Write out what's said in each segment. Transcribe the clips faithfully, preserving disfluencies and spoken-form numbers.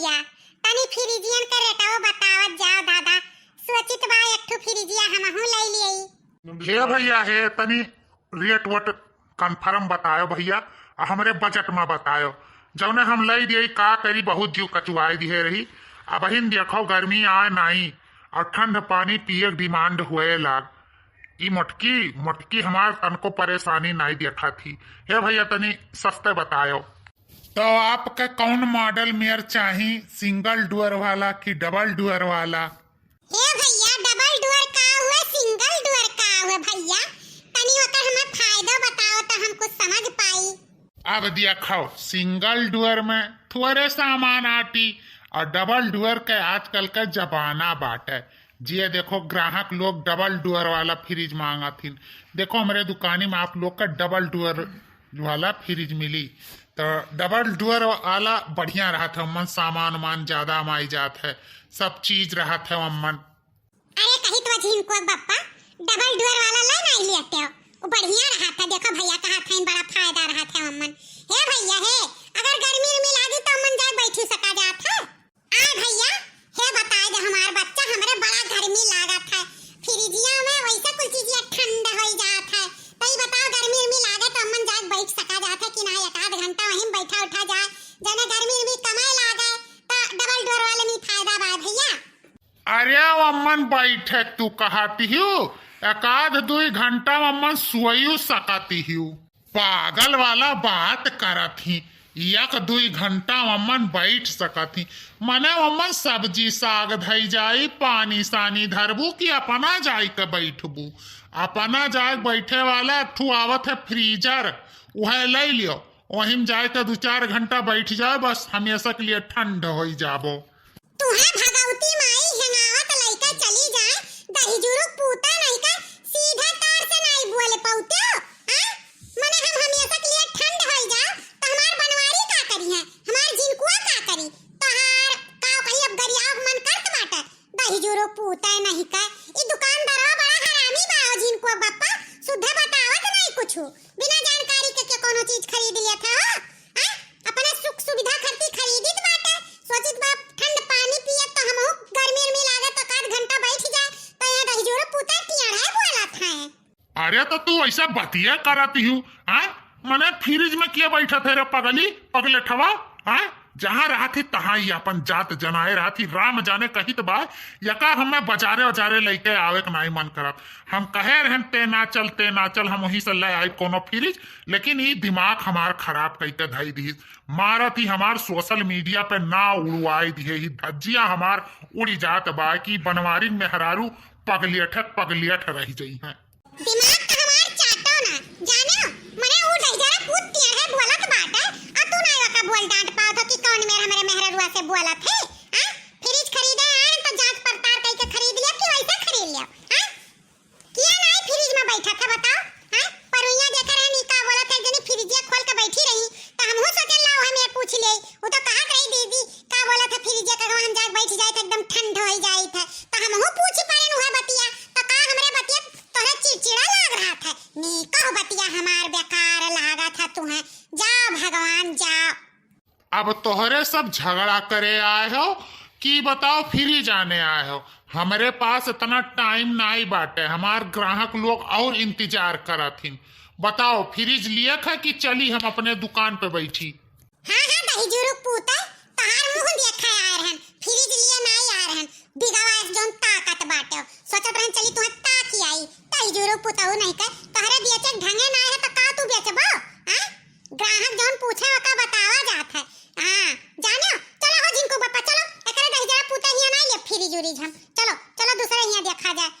या, तनी फ्रिजियन के रेटवा बतावत जाओ दादा, सोचित बा एक ठो फ्रिजिया हमहू लइ लियई। हे भइया, हे तनी रेट वट confirm बतायो भइया, आ हमरे बजट मा बतायो। जउने हम लइ दियई, का करी, बहुत जिउ कचुआइ दिहे रही। अबहिन देखो गर्मी आए नाई, अउर ठंड पानी पिए के demand हुए लाग। ई मोटकी, मोटकी हमार तनको परेशानी नाई देखा थी। हे भइया, तनी सस्ते बतायो। तो आपके कौन model मेर चाही, single door वाला कि double door वाला? हे भइया, double door का हुए, single door का हुए भइया? तनी ओकर हमें फायदा बताओ तो हम कुछ समझ पाई। अब देखो, single door में थोरे सामान आटी अउर double door के आजकल के जमाना बाटे। जे देखो, ग्राहक लोग double door वाला फ्रिज मांगत हिन। देखो, हमरे दुकानी में आप लोग का double door वाला फ्रिज मिली। तो double door वाला बढ़िया रहत है, ओमन सामान उमान ज्यादा माई जात है, सब चीज रहत है ओमन। अरे कही तो झिनकुआ बप्पा, double door वाला ला नाई लेते हो, वो बढ़िया रहत है। देखो भइया कहत है बड़ा फायदा रहत है ओमन। हे भइया हे, अगर गर्मी उर्मी लागी तो ओमन जाए बैठी सका जात है। आय भइया, हे बताए दे हमार बच्चा, हमरे बड़ा गर्मी लागत है, फ्रिजिया में वैसे कुल चीजिया ठंड होइ जात है, तो ई बताओ गर्मी उर्मी लागे तो अम्मन जाके बैठ सका जात है कि ना, एक आध घंटा वहीं बैठा उठा जाए, जने गर्मी उर्मी कमाए लागे तो double door वाले में फायदा बा भइया। अरे अम्मन बैठे तू कहती हूँ, एक आध दुई घंटा अम्मन सोयू सकती हूँ। पागल वाला बात करत ही। एक दुई घंटा ओमन बैठ सकत ही। मने ओमन सब्जी साग धई जाई, पानी सानी धरबू कि अपना जाई के बैठबू? अपना जाए के बैठे वाला एक ठू आवत है फ्रीजर, उहे लई लियो। ओहिम जाए के दू चार घंटा बैठ जाए, बस हमेशा के लिए ठंड होई जाबो। तुहे भगवती माई हेंगावत लइका चली जाए, दहिजुरुक पूता नहीं का सीधा तार से नहीं बोले पौत्यो, हाँ? मने हम हमेशा के लिए ठंड होई जाओ, तो हमार बनवारी का करी है, हमार जिनकुआ का करी, तोहार का कही अब गरियाव मन करत बाटे, दहिजुरुक पूता नहीं का। ई दुकानदारवा बड़ा हरामी बा, ओ जिनकुआ बप्पा, सुधे बतावत नहीं कुछु। बिना जानकारी के, के कोनो चीज खरीद लिया था हो? हैं? अपने सुख सुविधा खातिर खरीदित बाटे, सोचित बा ठंड पानी पियत तो हमहू गर्मी उर्मी लागत तो आध घंटा बैठ जाए, तो यहाँ दहिजोरो पूता टियाढ़ाए बोलत है। अरे तो तू ऐसा बतिया करत हूँ, हैं? मने फ्रिज में किया बैठत है रे पगली, पगलेठवा, हैं? जहाँ रहत ही तहाँ ही अपन जात जनाए रहत ही, राम जाने कहित बा, यका हमें बाजारे उजारे लइके आवे के नाई मन करत। हम कहे रहन ते ना चल, ते ना चल, हम वहीं से ले आई कोनो फ्रिज, लेकिन ई दिमाग हमार खराब कइके धई दिहिस। मारत ही हमार सोशल मीडिया पे ना उड़वाई दिहे ही, धज्जिया हमार उड़ी जात बा कि बनवारी मेहरारू पगलियठक पगलियठ रह जई हैं। दिमाग तो हमार चाटो ना, जाने हो, मने ऊ डहिजरा पूत टियाढ़े बोलत बाटे, आ तू ना ओका बोल डांट पावत हो कि कौन मेर हमरे मेहररुआ से बोलत है, हाँ? फ्रिज खरीदे आए तो जांच पड़ताल कइके खरीद लिया कि वैसे खरीद लिया, हाँ? किया ना आई फ्रिज में बैठा था बताओ, हाँ? परुइया देखे रहन ई का बोलत है, जनी फ्रिजिया खोल के बैठी रही, तो हमहू सोचल ला ओहे में पूछ ले, ऊ तो कहत रही दीदी, का बोलत है फ्रिजिया का हम जाके बैठ जाए तो एकदम ठंड हो जाई था, तो हमहू पूछ पाएन उहे बतिया, तो का हमरे बतिया तोहरा चिड़चिड़ा लाग रहा था? नी कहो बतिया हमार बेकार लागा था तुहे। जा भगवान जा। अब तोहरे सब झगड़ा करे आए हो कि बताओ फ्रिज आने आए हो? हमरे पास इतना टाइम नाई बाटे, हमार ग्राहक लोग और इंतजार करत हिन। बताओ फ्रिज लिए खा कि चली हम अपने दुकान पे बैठी? हाँ, हाँ, दहिजुरुक पूता, तोहार मुंह देखे आए रहन, फ्रिज लिए नाई आए रहन, बिगवा जौन ताकत बाटे, सोचत रहन चली तुहे ताकी आई, दहिजुरुक पूतहू नहीं के, तोहरे बेचे के ढंगे नाई है तो का तू बेचबो? हाँ? ग्राहक जौन पूछे ओका बतावा जात है। हाँ, जानो, चलो हो जिनको बप्पा, चलो, एकरे दहिजरा पूता हिया नाई ले फ्रिज उरिज हम, चलो, चलो दूसरे हिया देखा जाए।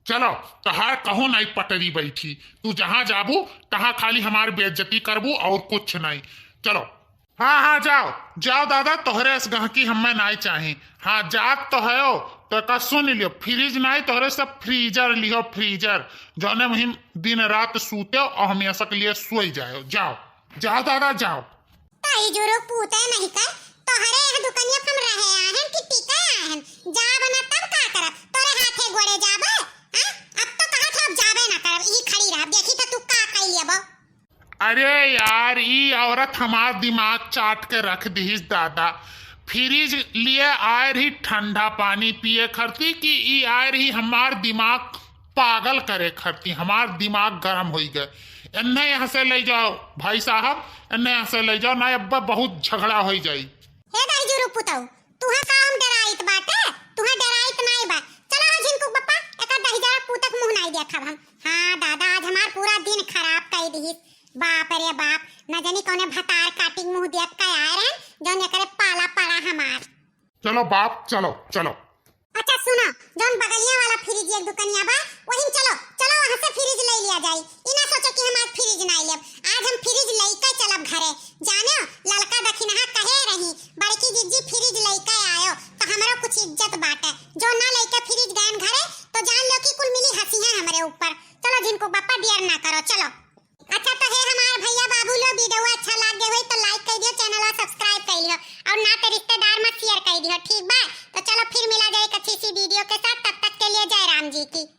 चलो, तोहार कहूँ नाई पटरी बैठी। तू जहाँ जाबू, तहाँ खाली हमार बेइज्जती करबू और कुछ नाई। चलो। हाँ, हाँ, जाओ, जाओ दादा, तोहरे अस गहकी हमें नाई चाही। हाँ, जात तो हयो, तो का सुन लियो, फ्रिज नाई, तोहरे सब फ्रीजर लियो, फ्रीजर, जौने में हम दिन रात सूते और हमेशा के लिए सोई जाओ। जाओ, जाओ दादा, जाओ। दहिजुरुक पूते नहीं कर, तोहरे यह दुकनिया पर हम रहे आए हैं कि टिके आए हैं? जाब ना तब का करब? तोरे हाथे गोड़े जाबे? हाँ? अब तो कहा था अब जाबे ना करब, ई खड़ी रहब, देखी तो तू का कई लेबो। अरे यार, ई औरत हमार दिमाग चाट के रख दिहिस दादा। फ्रिज लिए आए रही ठंडा पानी पिए खरती कि ई आए रही हमार दिमाग पागल करे खरती, हमार दिमाग गरम होई गए। एन्ने यहाँ से ले जाओ भाई साहब, एन्ने यहाँ से ले जाओ, ना अब्बा बहुत झगड़ा होई जाई। हे दाई जुरु पुतऊ, तुहा काम डराइत बाटे, तुहा डराइत नाई बा। चलो हो झिनकू बप्पा, एकर दहिजरा पूतक मुँह नाई देखब हम। हाँ दादा, आज हमार पूरा दिन खराब कई दिहिस। बाप रे बाप, न जानी कौने भतार काटिंग मुँह देख के आए रहन, जौन एकरे पाला पड़ा हमार। चलो बाप, चलो, चलो। अच्छा सुनो, जौन बगलिया वाला फ्रिज एक दुकनिया बा, वहीं चलो, चलो वहाँ से फ्रिज ले लिया जाई। ई ना सोचो कि हम आज फ्रिज ना लेब, आज हम फ्रिज लेके चलब घरे। जाने हो, ललका दखिनहा कहे रही, "बड़की जिज्जी फ्रिज लेके आयो, तो हमरो कुछ इज्जत बाटे। जो ना लेके फ्रिज गयन घरे, तो जान लो कि कुल मिली हँसी है हमरे ऊपर। चलो झिनकू बप्पा, देर ना करो, चलो।" अच्छा तो हे हमार भैया बाबू लो, वीडियो अच्छा लाग गए होई तो like कर दियो, चैनल subscribe कर लियो, और ना तो रिश्तेदार में share कर दियो, ठीक बा? तो चलो फिर मिला जाए एक अच्छी सी वीडियो के साथ, तब तक के लिए जय राम जी की।